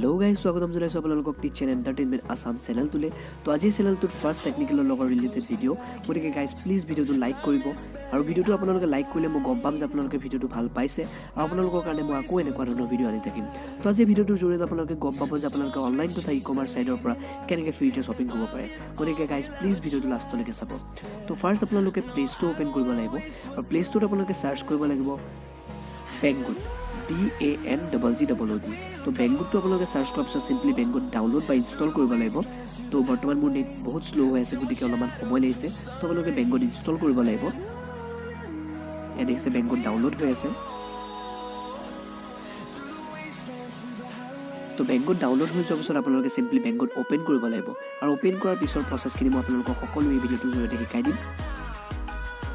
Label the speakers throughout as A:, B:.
A: Hello' guys, স্বাগতম জনাইছোঁ আপোনালোকক টিচ এণ্ড এণ্টাৰটেইনমেণ্ট আছাম চেনেলটোলৈ। তো আজিৰ চেনেলটোত ফাৰ্ষ্ট টেকনিকেলৰ লগত ৰিলেটেড ভিডিঅ'। গতিকে গাইজ, প্লিজ ভিডিঅ'টো লাইক কৰিব আৰু ভিডিঅ'টো আপোনালোকে লাইক কৰিলে মই গম পাম যে আপোনালোকে ভিডিঅ'টো ভাল পাইছে আৰু আপোনালোকৰ কাৰণে মই আকৌ এনেকুৱা ধৰণৰ ভিডিঅ' আনি থাকিম। তো আজি ভিডিঅ'টোৰ জৰিয়তে আপোনালোকে গম পাব যে আপোনালোকে অনলাইন তথা ই কমাৰ্চ ছাইটৰ পৰা কেনেকৈ ফ্ৰীতে শ্বপিং কৰিব পাৰে। গতিকে গাইজ, প্লিজ ভিডিঅ'টো লাষ্টলৈকে চাব। তো ফাৰ্ষ্ট আপোনালোকে প্লে ষ্ট'ৰ অ'পেন কৰিব লাগিব আৰু প্লে ষ্ট'ৰত আপোনালোকে চাৰ্চ কৰিব লাগিব বেংগুড, BANGGOOD। তো বেংগুডটো আপোনালোকে চাৰ্চ কৰাৰ পিছত চিম্পলি বেংগুড ডাউনলোড বা ইনষ্টল কৰিব লাগিব। তো বৰ্তমান মোৰ নেট বহুত শ্ল' হৈ আছে, গতিকে অলপমান সময় লাগিছে। তো আপোনালোকে বেংগুড ইনষ্টল কৰিব লাগিব। ইয়াত দেখিছে, বেংগুড ডাউনলোড হৈ আছে। তো বেংগুড ডাউনলোড হৈ যোৱাৰ পিছত আপোনালোকে চিম্পলি বেংগুড অ'পেন কৰিব লাগিব আৰু অ'পেন কৰাৰ পিছৰ প্ৰচেছখিনি মই আপোনালোকক সকলো এই ভিডিঅ'টোৰ জৰিয়তে শিকাই দিম।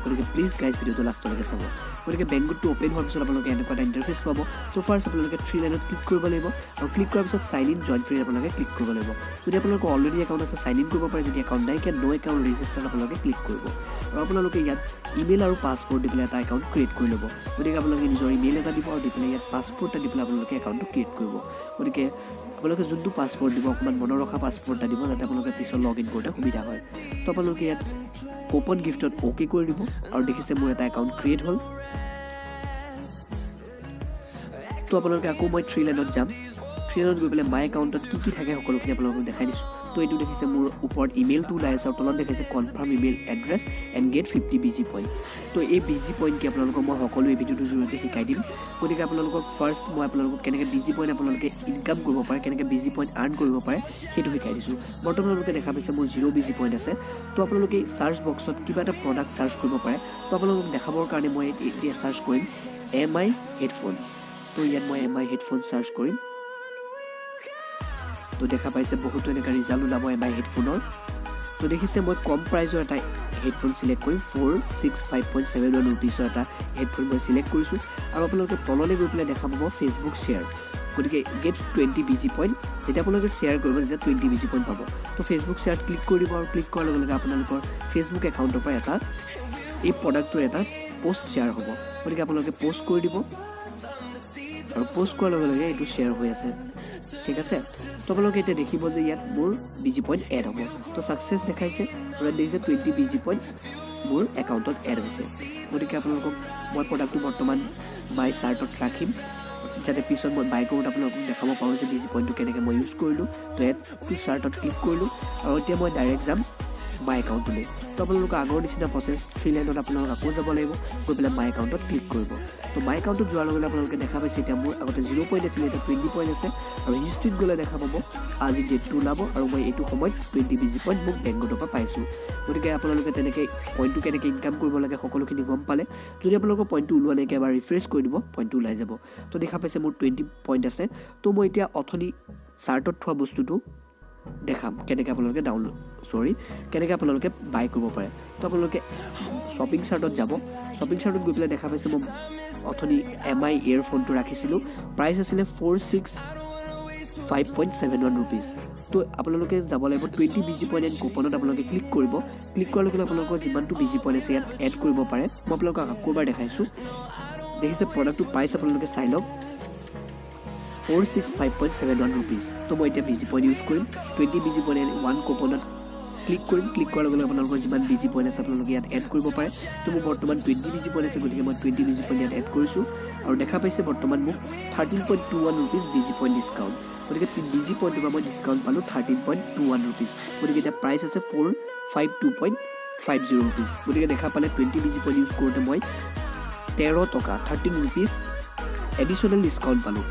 A: গতিকে প্লিজ গাইজ, ভিডিঅ'টো লাষ্টলৈকে চাব। গতিকে বেংগুডটো অ'পেন হোৱাৰ পিছত আপোনালোকে এনেকুৱা এটা ইণ্টাৰফেচ পাব। তো ফাৰ্ষ্ট আপোনালোকে থ্ৰী লাইনত ক্লিক কৰিব লাগিব আৰু ক্লিক কৰাৰ পিছত চাইন ইন, জইন ফ্ৰী আপোনালোকে ক্লিক কৰিব লাগিব। যদি আপোনালোকৰ অলৰেডি একাউণ্ট আছে, চাইন ইন কৰিব পাৰে। যদি একাউণ্ট নাইকিয়া, ন' একাউণ্ট ৰেজিষ্টাৰ আপোনালোকে ক্লিক কৰিব আৰু আপোনালোকে ইয়াত ইমেইল আৰু পাছৱৰ্ড দি পেলাই এটা একাউণ্ট ক্ৰিয়েট কৰি ল'ব। গতিকে আপোনালোকে নিজৰ ইমেইল এটা দিব আৰু দি পেলাই ইয়াত পাছৱৰ্ড এটা দি পেলাই আপোনালোকে একাউণ্টটো ক্ৰিয়েট কৰিব। গতিকে আপোনালোকে যোনটো পাছৱৰ্ড দিব, অকণমান মনত ৰখা পাছৱৰ্ড এটা দিব, যাতে আপোনালোকে পিছত লগ ইন কৰোঁতে সুবিধা হয়। তো আপোনালোকে ইয়াত কুপন গিফ্টত অ'কে কৰি দিব আৰু দেখিছে, মোৰ এটা একাউণ্ট ক্ৰিয়েট হ'ল। তো আপোনালোকে আকৌ মই থ্ৰী লাইনত যাম। থ্ৰী লাইনত গৈ পেলাই মাই একাউণ্টত কি কি থাকে, সকলোখিনি আপোনালোকক দেখাই দিছোঁ। তো এইটো দেখিছে, মোৰ ওপৰত ইমেইলটো ওলাই আছে আৰু তলত দেখাইছে "Confirm email address and get 50 BG point"। তো এই বি জি পইণ্ট কি, আপোনালোকক মই সকলো এই ভিডিঅ'টোৰ জৰিয়তে শিকাই দিম। গতিকে আপোনালোকক ফাৰ্ষ্ট মই আপোনালোকক কেনেকৈ বি জি পইণ্ট আপোনালোকে ইনকাম কৰিব পাৰে, কেনেকৈ বি জি পইণ্ট আৰ্ণ কৰিব পাৰে, সেইটো শিকাই দিছোঁ। বৰ্তমান আপোনালোকে দেখা পাইছে, মোৰ জিৰ' বি জি পইণ্ট আছে। তো আপোনালোকে চাৰ্চ বক্সত কিবা এটা প্ৰডাক্ট চাৰ্চ কৰিব পাৰে। তো আপোনালোকক দেখাবৰ কাৰণে মই এতিয়া চাৰ্চ কৰিম এম আই হেডফোন। তো ইয়াত মই এম আই হেডফোন চাৰ্চ কৰিম। তো দেখা পাইছে, বহুতো এনেকুৱা ৰিজাল্ট ওলাব এম আই হেডফোনৰ। তো দেখিছে, মই কম প্ৰাইজৰ এটা হেডফোন চিলেক্ট কৰিম। 465.71 ৰুপিজৰ এটা হেডফোন মই চিলেক্ট কৰিছোঁ আৰু আপোনালোকে তললৈ গৈ পেলাই দেখা পাব ফেচবুক শ্বেয়াৰ। গতিকে গেট 20 বি জি পইণ্ট। যেতিয়া আপোনালোকে শ্বেয়াৰ কৰিব, তেতিয়া 20 বি জি পইণ্ট পাব। তো ফেচবুক শ্বেয়াৰত ক্লিক কৰি দিব আৰু ক্লিক কৰাৰ লগে লগে আপোনালোকৰ ফেচবুক একাউণ্টৰ পৰা এটা এই প্ৰডাক্টটোৰ এটা পষ্ট শ্বেয়াৰ হ'ব। গতিকে আপোনালোকে পষ্ট কৰি দিব আৰু পষ্ট কৰাৰ লগে লগে এইটো শ্বেয়াৰ হৈ আছে, ঠিক আছে। তো আপোনালোকে এতিয়া দেখিব যে ইয়াত মোৰ বি জি পইণ্ট এড হ'ব। তো ছাকচেছ দেখাইছে আৰু ইয়াত দেখিছে, 20 বি জি পইণ্ট মোৰ একাউণ্টত এড হৈছে। গতিকে আপোনালোকক মই প্ৰডাক্টটো বৰ্তমান মাই চাৰ্টত ৰাখিম, যাতে পিছত মই বাই কৰোঁতে আপোনালোকক দেখাব পাৰোঁ যে বি জি পইণ্টটো কেনেকৈ মই ইউজ কৰিলোঁ। তো এড টু চাৰ্টত ক্লিক কৰিলোঁ আৰু এতিয়া মই ডাইৰেক্ট যাম মাই একাউণ্টলৈ। তো আপোনালোকৰ আগৰ নিচিনা প্ৰচেছ, থ্ৰী লাইনত আপোনালোক আকৌ যাব লাগিব, গৈ পেলাই মাই একাউণ্টত ক্লিক কৰিব। তো মাই একাউণ্টত যোৱাৰ লগে লগে আপোনালোকে দেখা পাইছে, এতিয়া মোৰ আগতে জিৰ' পইণ্ট আছিলে, এতিয়া 20 পইণ্ট আছে। আৰু হিষ্ট্ৰীত গ'লে দেখা পাব, আজি ডেটটো ওলাব আৰু মই এইটো সময়ত 20 বি জি পইণ্ট মোক বেংগুডৰ পৰা পাইছোঁ। গতিকে আপোনালোকে তেনেকৈ পইণ্টটো কেনেকৈ ইনকাম কৰিব লাগে, সকলোখিনি গম পালে। যদি আপোনালোকৰ পইণ্টটো ওলোৱা নাইকিয়া, এবাৰ ৰিফ্ৰেছ কৰি দিব, পইণ্টটো ওলাই যাব। তো দেখা পাইছে, মোৰ 20 পইণ্ট আছে। তো মই এতিয়া অথনি চাৰ্টত থোৱা বস্তুটো দেখাম, কেনেকৈ আপোনালোকে ডাউনলোড, চৰি, কেনেকৈ আপোনালোকে বাই কৰিব পাৰে। তো আপোনালোকে শ্বপিং চাৰ্টত যাব। শ্বপিং চাৰ্টত গৈ পেলাই দেখা পাইছে, মই অথনি এম আই ইয়েৰফোনটো ৰাখিছিলোঁ। প্ৰাইচ আছিলে 465.71 rupees। তো আপোনালোকে যাব লাগিব, 20 বি জি পইণ্ট এণ্ড কুপনত আপোনালোকে ক্লিক কৰিব। ক্লিক কৰাৰ লগে লগে আপোনালোকৰ যিমানটো বি জি পইণ্ট আছে, ইয়াত এড কৰিব পাৰে। মই আপোনালোকক আকৌ এবাৰ দেখাইছোঁ। দেখিছে, প্ৰডাক্টটো প্ৰাইচ আপোনালোকে চাই লওক, 465.71 rupees। তো মই এতিয়া বি জি পইণ্ট ইউজ কৰিম। 20 BG point and one কুপনত click কৰিম। ক্লিক কৰাৰ লগে লগে আপোনালোকৰ যিমান বি জি পইণ্ট আছে, আপোনালোকে ইয়াত এড কৰিব পাৰে। তো মোৰ বৰ্তমান 20 বি জি পইণ্ট আছে, গতিকে মই 20 বি জি পইণ্ট ইয়াত এড কৰিছোঁ আৰু দেখা পাইছে, বৰ্তমান মোক 13.21 rupees BG point discount। গতিকে বি জি পইণ্টটোৰ পৰা মই ডিছকাউণ্ট পালোঁ 13.21 rupees। গতিকে এতিয়া প্ৰাইচ আছে 452.50 rupees। গতিকে দেখা পালে, 20 বি জি পইণ্ট ইউজ কৰোঁতে মই 13 টকা, 13 ৰুপিজ এডিশ্যনেল ডিছকাউণ্ট পালোঁ।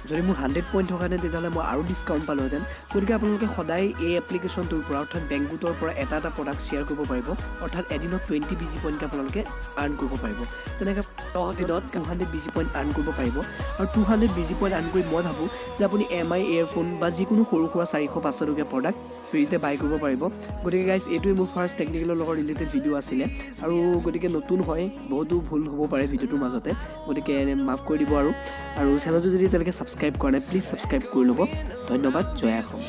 A: যদি মোৰ 100 পইণ্ট থকাহেঁতেন, তেতিয়াহ'লে মই আৰু ডিছকাউণ্ট পালোহেঁতেন। গতিকে আপোনালোকে সদায় এই এপ্লিকেশ্যনটোৰ পৰা, অৰ্থাৎ বেংগুডৰ পৰা এটা এটা প্ৰডাক্ট শ্বেয়াৰ কৰিব পাৰিব। অৰ্থাৎ এদিনত 20 বি জি পইণ্টকৈ আপোনালোকে আৰ্ণ কৰিব পাৰিব। তেনেকৈ 10 দিনত 200 BG point earn কৰিব পাৰিব। আৰু 200 BG point earn কৰি মই ভাবোঁ যে আপুনি এম আই ইয়েৰফোন বা যিকোনো সৰু সুৰা 400-500 টকীয়া প্ৰডাক্ট ফ্ৰীতে বাই কৰিব পাৰিব। গতিকে গাইজ, এইটোৱে মোৰ ফাৰ্ষ্ট টেকনিকেলৰ লগত ৰিলেটেড ভিডিঅ' আছিলে আৰু গতিকে নতুন হয়, বহুতো ভুল হ'ব পাৰে ভিডিঅ'টোৰ মাজতে, গতিকে মাফ কৰি দিব। আৰু আৰু চেনেলটো যদি এতিয়ালৈকে ছাবস্ক্ৰাইব কৰা নাই, প্লিজ ছাবস্ক্ৰাইব কৰি ল'ব। ধন্যবাদ। জয় অসম।